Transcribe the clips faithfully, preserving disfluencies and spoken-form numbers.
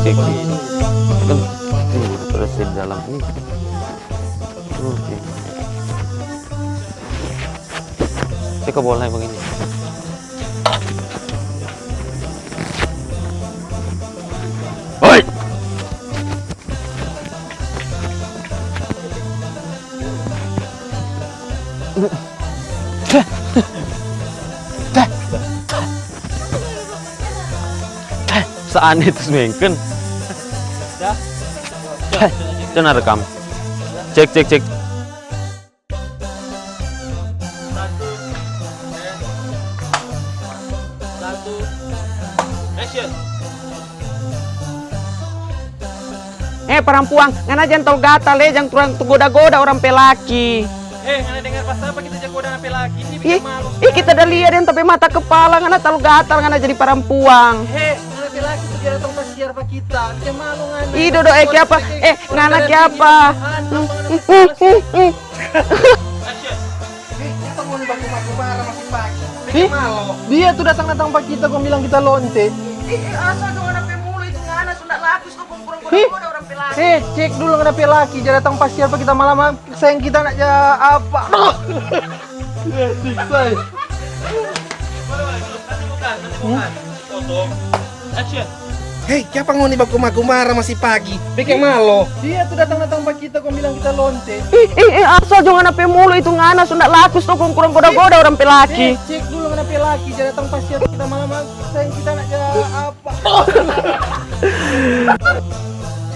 Kan, tuh, terus di dalam ini. Oke. Cek ke bola begini. Hoi! Saan itu semengken. Cena rekam. Cek, cek, cek. Satu. Action. Eh, parampuang, ngana jang tau gatal, eh, jang kurang tu goda-goda orang pe laki. Eh, ngana dengar pas apa kita jago dana pe laki? Ini bikin malu. Ih, kita da lia deng ta pe mata kepala, ngana talo gatal, ngana jadi parampuang. Eh, ngana pe laki tu dia datang pasiar pa kita, bikin malu ngana. Ih, dodo, eh, kiapa? Eh, ngana kiapa? Action. Eh, kita mau nih baku-baku marah masih pagi. Bikin malu. Dia tu datang-datang pa kita, kong bilang kita lonte. Eh, eh, asal dong ngana pe mulu itu ngana, so nda laku, so kong kurang goda-goda orang pe laki. Eh, cek dulu ngana pe laki, ja datang pasiar pa kita malam, sayang kita nak ja apa? Ya, siksa. Hei, kiapa ngoni baku-baku marah masih pagi? Bikin malo. Dia tu datang-datang pa kita kong bilang kita lonte. Ih, ih, ih, asal jo ngana pe mulu itu ngana so nda laku, so kong kurang goda-goda orang pe laki. Eh, cek dulu ngana pe laki, ja datang pasiar kita malam, sayang kita nak ja apa?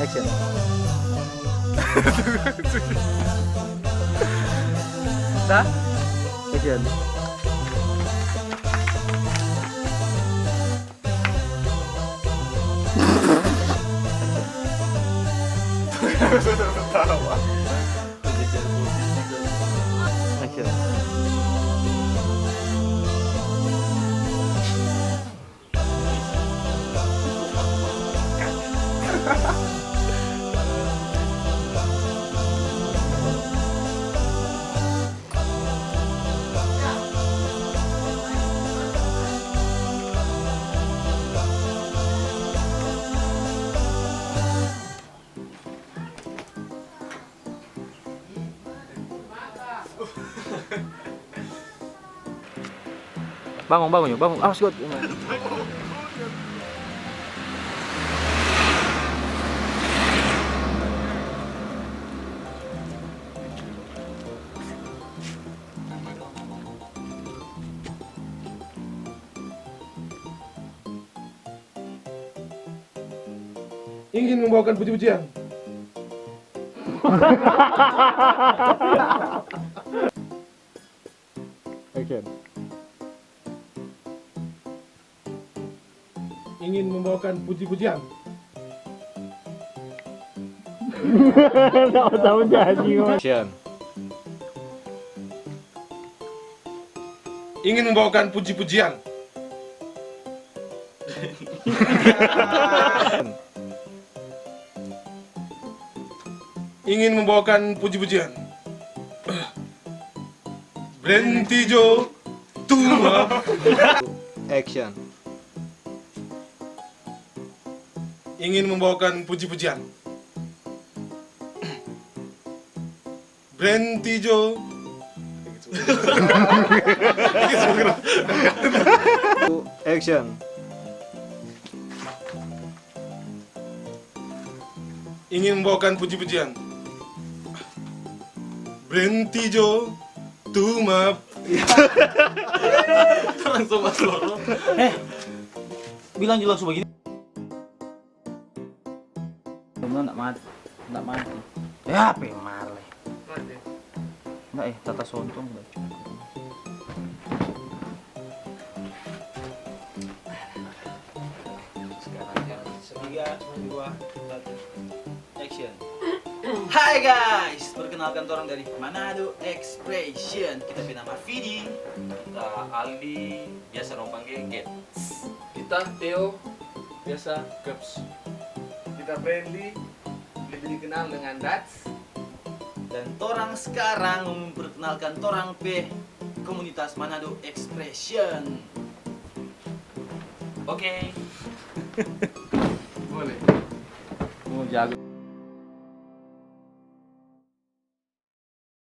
Action. Dah? Action. Action. Bangun, bangun, yuk, bangun. Awas, God. Ingin membawakan puji-pujian. Action. Ingin membawakan puji-pujian. Tahu-tahu jadi. Action. Ingin membawakan puji-pujian. Ingin membawakan puji-pujian. Brenti jo, tuma. Action. Ingin membawakan puji-pujian. Brenti jo. Action. Ingin membawakan puji-pujian. Brenti jo, tumap. Langsung masuk. Eh, bilang juga langsung begini. Nda mati, nda mati. Ya, pe male. Nda, eh, tata sontong, baca. Sekarang, sekarang. Tiga, dua, satu. Action. Hai guys, perkenalkan torang dari Manado Expression. Kita pe nama Vidi. Kita Aldi, biasa dong pangge Gets. Kita Theo, biasa Geps. Kita Brandy, lebih dikenal dengan Dats. Dan torang sekarang mau memperkenalkan torang pe komunitas Manado Expression. Oke. Boleh. jago.